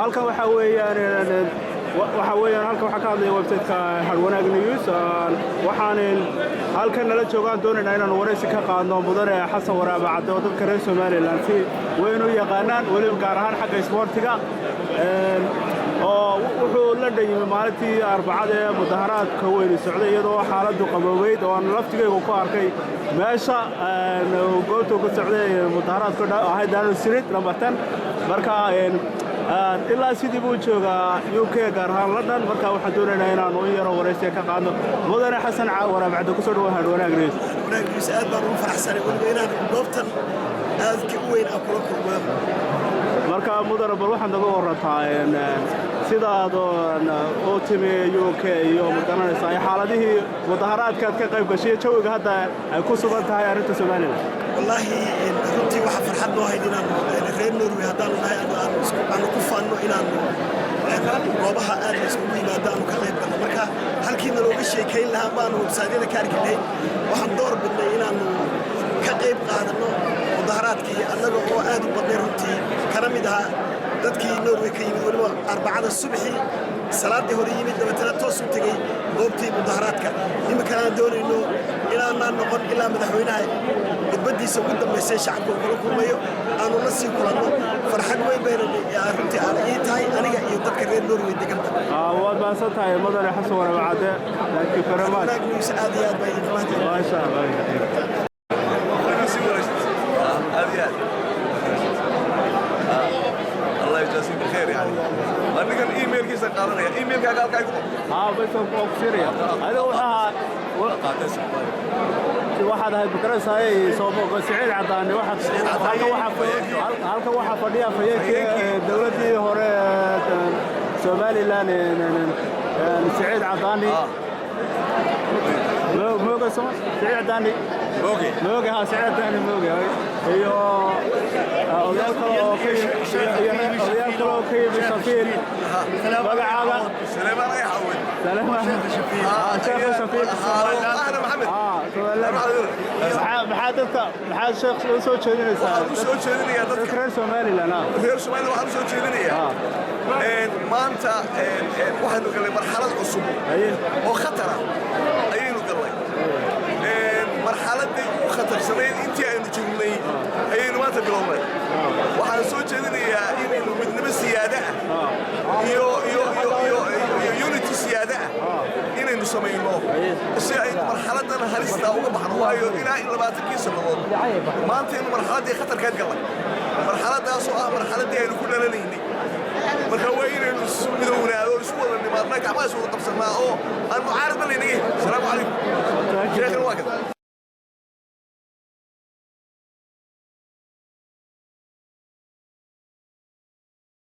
Halkan waxaa weeyaan halkan waxaa ka hadlaya website-ka Harwanaag News. Waxaan halkan nala joogaan doonaynaa inaanu waraysi ka qaadno mudane Xasan Waraabe Cadde, oo dadka reer Somaliland si weyn u yaqaanaan, weliba gaar ahaan xagga isboortiga, oo wuxuu la yimi maalintii Arbacada ee mudaharaadka weyni socday, iyadoo xaaladdu qaboobeyd, oo aan laftigaygu ku arkay meesha goobta ka socday mudaharaadku ahayd Downing Street number 10. Marka ilaa sidii buu joogaa UK, gaar ahaan London. Marka waxaan doonaynaa inaanu in yaroo waraysiya ka qaadno mudane Xasan Waraabe Cadde. Kusoo dhawo Hadhwanaag News. Wanaag News, aad baan ugu faraxsanay weliba inaan goobtan aadka u weyn aan kula kulmo. Marka mudane, bal waxaad naga warantaa sidaad u timi UK iyo, magaranaysaa, xaaladihii mudaharaadkaad ka qayb gashay iyo jawiga hadda ay ku sugan tahay arrinta Somaliland. Wallaahi, runtii waxaa farxad noo hayd inaanu reer Norway haddaanu nahay aanu ku faanno inaanu goobaha aad la iskugu yimaado aanu ka qayb galno. Marka halkiina looga sheekayn lahaa baanu website-yada ka arki lahayn, waxaan door bidnay inaanu ka qayb qaadanno mudaharaadkii, annaga oo aad u badnay runtii, kana mid ahaa dadkii Norway ka yimid, weliba Arbacada subaxii salaadii hore yimid, dabeetana toos u tegey goobtii mudaharaadka. Iminkana aan doonayno inaanaan noqon ilaa madaxweynaha khudbaddiisa ugu dambaysay shacabka uu kula kulmayo aanu la sii kulanno. Farxad weyn bayna runtii aan ii tahay, aniga iyo dadka reer Norway deganba. Waad mahadsan tahay, mudane Xasan Waraabe Cadde. Thank you very much. Wanaag News, aad iyo aad baa idinka mahadcelin. Maasha Allah. Aad iyo aad, الله يجازيك بالخير. يعني ninkan emailkiisa qaadanaya, emailkaaga halkaa igu qor. Haa, bas waan ku siinaya. Adiga waxaa qaatay. Waxaad ahayd, magaranaysaaye, Siciid Caddaani. Halkan waxaa fadhiya afhayeenkii dowladdii hore Somaliland, Siciid Caddaani. Mooge soma Siciid Caddaani? Mooge. Mooge, ha, Siciid Caddaani Mooge iyo odayaal kale oo ka yimid iyo odayaal kale oo ka yimid Shafiil. Magacaaga? Sulaymaan ay xawin. Sheekh Shafiil. Ahna Maxamed. Maxaa dadka, maxaad sheekh u soo jeedinaysaa? Waxaan u soo jeedinayaa dadka reer Somaliland. Reer Somaliland waxaan u soo jeedinayaa, maanta waxaynu gallay marxalad cusub oo khatara ayaynu gallay. Marxaladdii ugu khatarsanayd intii aynu jirnay ayaynu maanta bilownay. Waxaan soo jeedinayaa inaynu midnimo siyaada ah iyo unity siyaada ah inaynu samayno si aynu marxaladdan halista uga baxno, waayo ilaa in 20kii sannadood maantaynu marxaladdii khatarkeed gallay, marxaladdaasoo ah marxaladdii aynu ku dhalanaynay. Marka waa inaynu midownaado, isku wada nimaadna, gacmaha is wada qabsannaa oo aan mucaaradba laynaga helin. Asalaamu calaykum. Sheekhan waa kan.